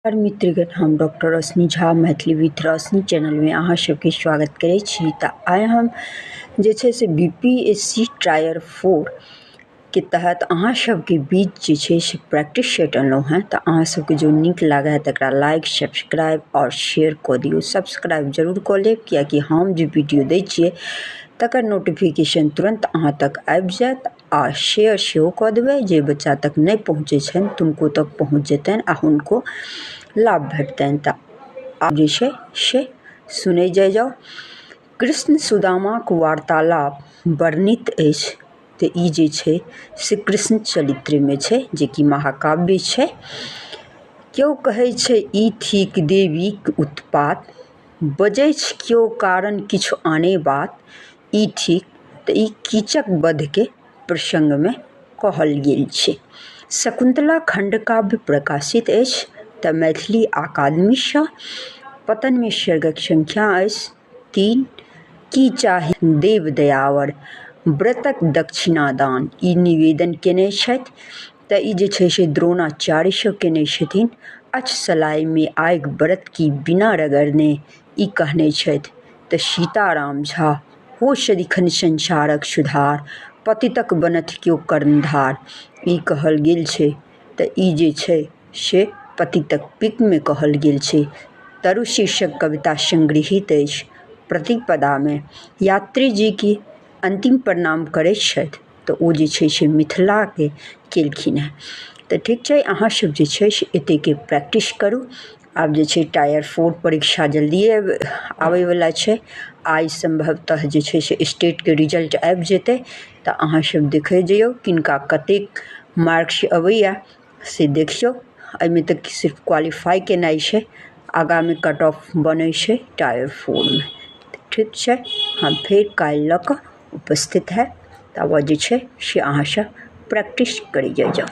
मित्रगण, हम डॉक्टर रोशनी झा मैथिली विथ रोशनी चैनलमे अहाँ सबके स्वागत करै छी। तऽ आइ हम जे छै से BPSC tyre 4 के तहत अहाँ सबके बीच जे छै से प्रैक्टिस सेट अनलहुँ हेँ। तऽ अहाँ सबके जो नीक लागै तकरा लाइक, सब्सक्राइब आओर शेयर कऽ दियौ। सब्सक्राइब जरूर कऽ लेब, कियाकि हम जे वीडियो दै छियै तकर नोटिफिकेशन तुरन्त अहाँ तक आबि जायत, आ शेयर सेहो कऽ देबै, जे बच्चा तक नहि पहुँचै छनि तिनको तक पहुँच जेतनि आ हुनको लाभ भेटतनि। तऽ आब जे छै से सुनै जाइ जाउ। कृष्ण सुदामाक वार्तालाप वर्णित अछि, तऽ ई जे छै से कृष्ण चरित्रमे छै, जेकि महाकाव्य छै। केओ कहै छै ई थिक देवीक उत्पात, बजैछ केओ कारण किछु आने बात। ई थिक, तऽ ई कीचक वधके प्रसङ्गमे कहल गेल छै। शकुन्तला खण्डकाव्य प्रकाशित अछि तऽ मैथिली अकादमीसँ। पतनमे सर्गक संख्या अछि 3। की चाही देव दयावर, व्रतक दक्षिणा दान, ई निवेदन केने छथि, तऽ ई जे छै से द्रोणाचार्यसँ केने छथिन। अच्छ सलाइमे आगि व्रत की बिना रगड़ने, ई कहने छथि तऽ सीताराम झा। हो सदिखन संसारक सुधार, पतितक बनथि केओ कर्णधार, ई कहल गेल छै, तऽ ई जे छै से पतितक पिकमे कहल गेल छै। तरु शीर्षक कविता संगृहीत अछि प्रतिपदामे। यात्री जीके अन्तिम प्रणाम करै छथि, तऽ ओ जे छै से मिथिलाके केलखिन हेँ। तऽ ठीक छै, अहाँ सब जे छै से एतेके प्रैक्टिस करू। आब जे छै टायर 4 परीक्षा जल्दिए आबैवला छै। आइ सम्भवतः जे छै से स्टेटके रिजल्ट आबि जेतै, तऽ अहाँ सब देखै जइयौ किनका कतेक मार्क्स अबैया से देखियौ। एहिमे तऽ सिर्फ क्वालिफाइ केनाइ छै, आगाँमे कट ऑफ बनै छै टायर 4मे। ठीक छै, हम फेर काल्हि लऽ कऽ उपस्थित हैब। तब जे छै से अहाँ सब प्रैक्टिस करै जाइ जाउ।